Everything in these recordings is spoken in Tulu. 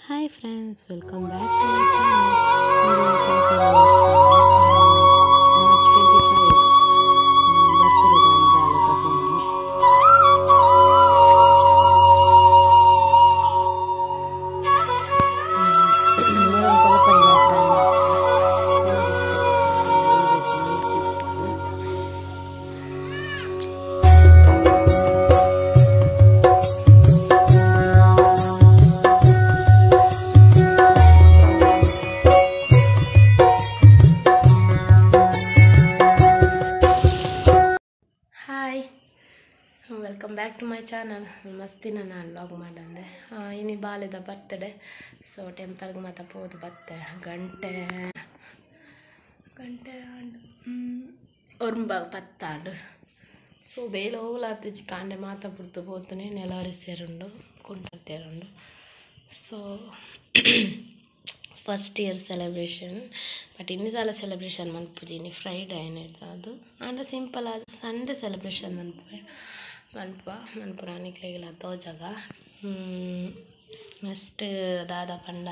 Hi friends, welcome back to my channel. March 25 birthday welcome back to my channel. ಮಸ್ತಿ ನಾನು ವ್ಲಾಗ್ ಮಾಡಂದೆ ಇನಿ ಬಾಲೆದ ಬರ್ತ್ಡೇ. ಸೊ ಟೆಂಪಲ್ಗೆ ಮಾತ ಪೋದು ಬತ್ತೆ ಗಂಟೆ ಗಂಟೆ ಒರ್ಂಬಾಗ ಪತ್ತಾಂಡು. ಸೊ ಬೇಲೆ ಓಲಾತಿಜಿ ಕಾಂಡೆ ಮಾತ ಬುಡ್ದು ಪೋತುನೆ ನೆಲವರೆ ಸೇರುಂಡು ಕುಂಟತ್ತೇರುಂಡು. So first year celebration, but ಇನ್ನಿ ಸಲ ಸೆಲೆಬ್ರೇಷನ್ ಮನ್ಪುಜಿ. ಇನಿ ಫ್ರೈಡೇ ಅದು ಆಂಡ ಸಿಂಪಲ್ ಆದ್ ಸಂಡೇ ಸೆಲೆಬ್ರೇಷನ್ ಮನ್ಪುವೆ ಮನ್ಪ ಮನ್ಪುನ ನಿಕ್ಲೆಗೆಲ ತೋಜಗ. ನೆಕ್ಸ್ಟ್ ದಾದ ಪಂಡ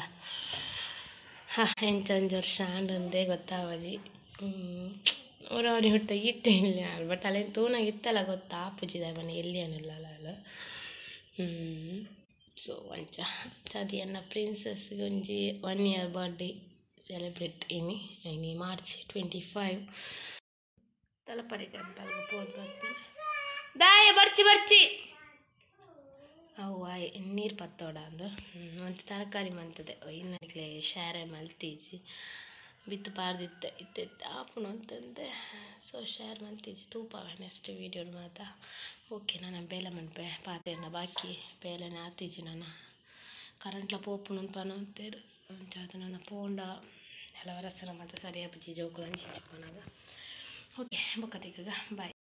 ಎಂಚೊಂಜಿ ವರ್ಷ ಆಂಡಂದೇ ಗೊತ್ತಾವಜಿ. ಊರವನಿ ಹುಟ್ಟ ಇತ್ತೆ ಇಲ್ಲ, ಬಟ್ ಅಲ್ಲೇನು ತೂನಾಗ ಇತ್ತಲ್ಲ ಗೊತ್ತಾಪುಜಿ ದಾಯ ಎಲ್ಲಿ ಅನ್ನಿಲ್ಲ. ಸೊ ಅಂಚ ಚದಿ ಎನ್ನ ಪ್ರಿನ್ಸಸ್ ಒಂಜಿ 1 year birthday celebrate ಇನಿ ಇನಿ ಮಾರ್ಚ್ 25 ತಲಪಡಿ ಟೆಂಪಲ್ಗೆ ಪೋದು ಬರ್ತೀನಿ. ದಾಯ ಬರ್ಚಿ ಬರ್ಚಿ ಅವು ಆಯ್ ನೀರು ಪತ್ತೋಡ ಅಂದು ಒಂದು ತರಕಾರಿ ಮಂತದೆ ಇನ್ನಕ್ಲೆ ಶಾರೆ ಮಲ್ತೀಜಿ ಬಿತ್ತು ಪಾರ್ದಿತ್ತೆ ಇತ್ತೆ ಆಪುನು ಅಂತಂದೆ. ಸೊ ಶೇರ್ ಮಲ್ತೀಜಿ ತೂಪಾವೆ ನೆಕ್ಸ್ಟ್ ವೀಡಿಯೋ ಮಾತ. ಓಕೆ, ನಾನು ಬೇಲೆ ಮನ್ಪೆ ಪಾತೆರ್ನ ಬಾಕಿ ಬೇಲೆನೆ ಆತೀಜಿ. ನಾನು ಕರೆಂಟ್ಲ ಪೋಪುನು ಪನ ಅಂತೇರು ಅಂಚಾದ ನನ್ನ ಪೋಂಡ ಎಲ್ಲ ವರಸನ ಮಾತ ಸರಿಯಾಪುಜಿ ಜೋಕುಲು ಅಂಚಿಂಚಿ ಪೋನಾಗ. ಓಕೆ, ಬೊಕ್ಕ ಬಾಯ್.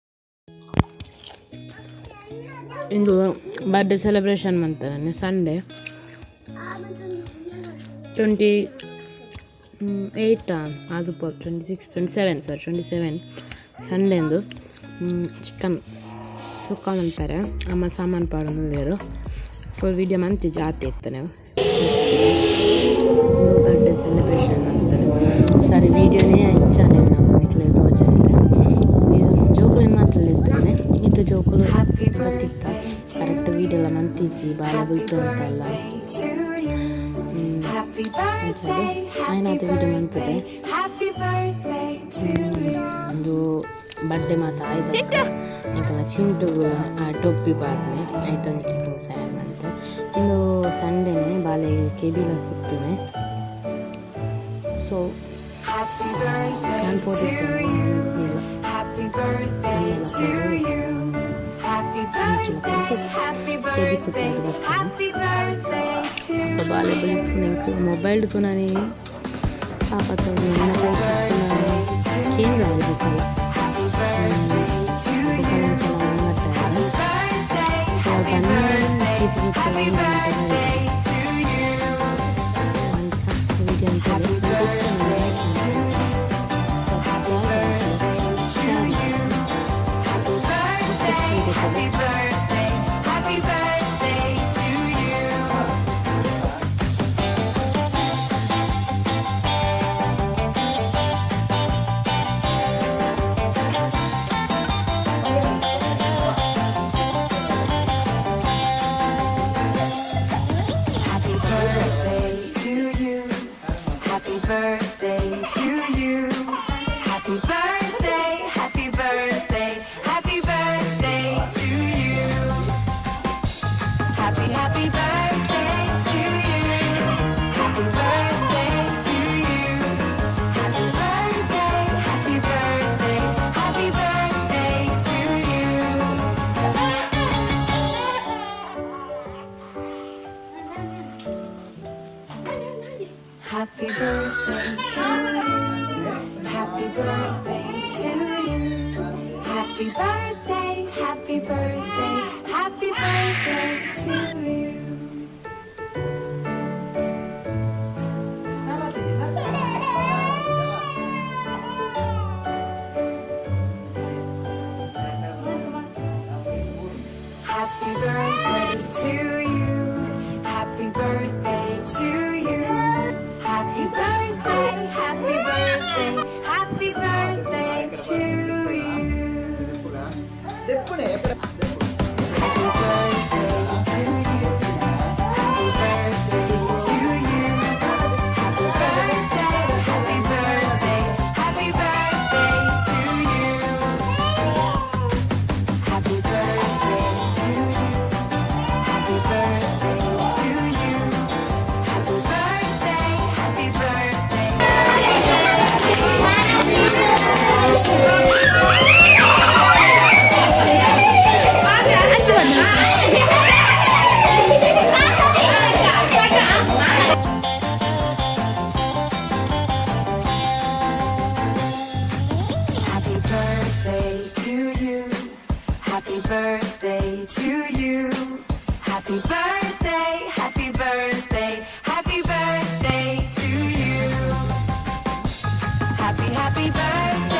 ಇಂದು ಬರ್ತ್ಡೇ ಸೆಲೆಬ್ರೇಷನ್ ಮಂತನೆ ಸಂಡೇ 28 ಅದು 26 27 ಸಾರಿ 27 ಸಂಡೇಂದು ಚಿಕನ್ ಸುಕ್ಕ ಮನ್ಪೆರೆ ಅಮ್ಮ ಸಾಮಾನು ಪಾಡೊಂದುಲ್ಲೆರ್. ಫುಲ್ ವೀಡಿಯೋ ಮಂತಿ ಜಾತಿ ಇತ್ತನೆ ಬರ್ತ್ಡೇ ಸೆಲೆಬ್ರೇಷನ್ ಮಂತನೆ. ಸಾರಿ ವೀಡಿಯೋನೇ ಇಚ್ಚಾನೆ ನಾವು ನಿಕ್ಲೆ ತೋಜಾಯೆರೆ. ಜೋಕುಲೆನ್ ಮಾತ್ರ ಇತ್ತನೆ ಇತ್ತು ಜೋಕುಲು ಬತ್ತಿತ್ತ ಕರೆಕ್ಟ್ ವೀಡಿಯೋಲ ಮಂತಿಜ್ಜಿ ಬಾಲ ಬುಲ್ತು ಅಂತಲ್ಲ. ಆಯ್ನಾತ ವೀಡಿಯೋ ಮಂತದೆ. ಒಂದು ಬರ್ತ್ಡೇ ಮಾತ ಆಯ್ತು ಎಂಕಲ್ನ ಚಿಂಟುಗು ಆ ಟೊಪ್ಪಿ ಪಾಡ್ನೆ ಆಯ್ತು ಒಂಜಿ ಕ್ಲಿಪ್ಪಿಂಗ್ ಸ್ಯಾಡ್ ಮಂತೆ. ಇಂದು ಸಂಡೇನೆ ಬಾಲೆ ಕೆಬಿಲ ಕುತ್ತುನೆ. ಸೊ ನಾನು ಪೋತಿಜ್ಜಾನೆ ಗೊತ್ತಿಲ್ಲ. ಕೆಬಿ ಕುತ್ತಂದು ಬರ್ತೇನೆ ಬಾಲೆ ಬಲಿಪುನೆಂಕ್ ಮೊಬೈಲ್ ತೂನನೆ ಪಾಪ ಕೇಂದ್ರ ಬೊಕಲ. ಸೊ ಅಂಚ ವೀಡಿಯೋ ಅಂತ subscribe share. Happy birthday to you. Happy birthday, happy birthday, happy birthday to you. Happy, happy birthday to you. Happy birthday to you. Happy birthday, happy birthday, happy birthday to you. Happy birthday to you. Happy birthday to you. Happy birthday, happy birthday, happy birthday to you. Happy birthday to you. Happy birthday to you. Happy birthday, happy birthday, happy birthday to you. Happy birthday to you. Happy birthday to you. Happy birthday, happy birthday, happy birthday to you. Happy birthday to you. Happy birthday to you. Happy birthday, happy birthday. Happy birthday to you. Happy birthday to you. Happy birthday, happy birthday, happy birthday to you. Happy, happy birthday.